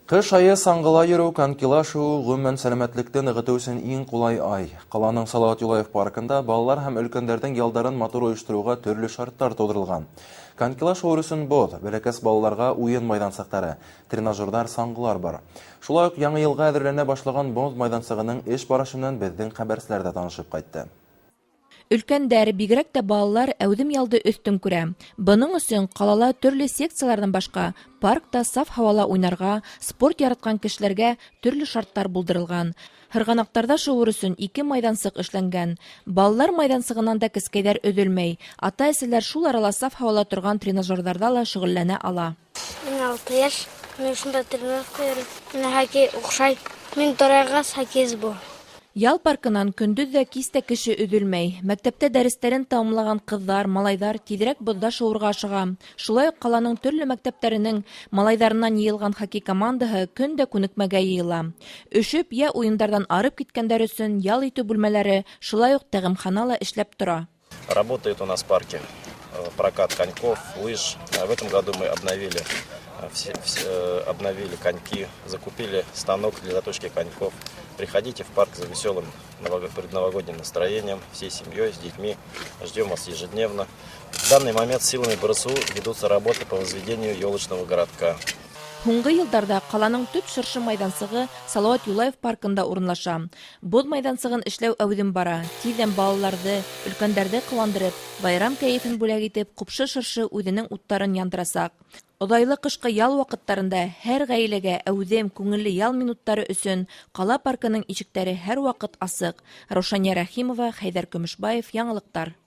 Ҡыш айы саңғыла йөрөү, конькила шыуыу, ғөмүмән, сәләмәтлекте нығытыу өсөн иң ҡулай ай. Ҡаланың Салауат Юлаев паркында балалар һәм өлкәндәрҙең ялдарын матур ойоштороуға төрлө шарттар тыуҙырылған. Конькила шыуыр өсөн боҙ, бәләкәс балаларға уйын майҙансыҡтары, тренажерҙар, саңғылар бар. Шулай уҡ яңы йылға әҙерләнә башлаған боҙ майҙансығының эш барышы менән беҙҙең хәбәрселәр ҙә танышып ҡайтты. Өлкәндәр, бигерәк тә балалар, әүҙем ялды өҫтөн күрә. Бының өсөн ҡалала төрлө секцияларҙан башҡа паркта саф һауала уйнарға, спорт яратҡан кешеләргә төрлө шарттар булдырылған. Һырғанаҡтарҙа шыуыр өсөн ике майҙансыҡ эшләнгән. Балалар майҙансығынан да кескәйҙәр өҙөлмәй. Ата-әсәләр шул арала саф һауала торған тренажерҙарҙа ла шөғөлләнә ала. Миңә 6 йәш, мин шунда тренировка йөрөйөм. Миңә хоккей оҡшай. Мин ҙурайғас хоккеист булам. Ял паркынан көндөҙ ҙә, кис тә кеше өҙөлмәй. Мәктәптә дәрестәрен тамамлаған ҡыҙҙар, малайҙар тиҙерәк боҙҙа шыуырға ашыға. Шулай уҡ ҡаланың төрлө мәктәптәренең малайҙарынан йыйылған хоккей командаһы көн дә күнекмәгә йыйыла. Өшөп йә уйындарҙан арып киткәндәр өсөн ял итеү бүлмәләре, шулай уҡ тәғәмхана ла эшләп тора. Работает у нас в парке прокат коньков, лыж. В этом году мы обновили, все, все, обновили коньки, закупили станок для заточки коньков. Приходите в парк за веселым предновогодним настроением, всей семьей, с детьми. Ждем вас ежедневно. В данный момент силами БРСУ ведутся работы по возведению елочного городка. Һуңғы йылдарҙа ҡаланың төп шыршы майҙансығы Салауат Юлаев паркында урынлаша. Боҙ майҙансығын эшләү әүҙем бара. Тиҙҙән балаларҙы, өлкәндәрҙе ҡыуандырып, байрам кәйефен бүләк итеп, ҡупшы шыршы үҙенең уттарын яндырасаҡ. Оҙайлы ҡышҡы ял ваҡыттарында һәр ғаиләгә әүҙем, күңелле ял минуттары өсөн ҡала паркының ишектәре һәр ваҡыт асыҡ. Раушания Рәхимова, Хәйҙәр Көмөшбаев, Яңылыҡтар.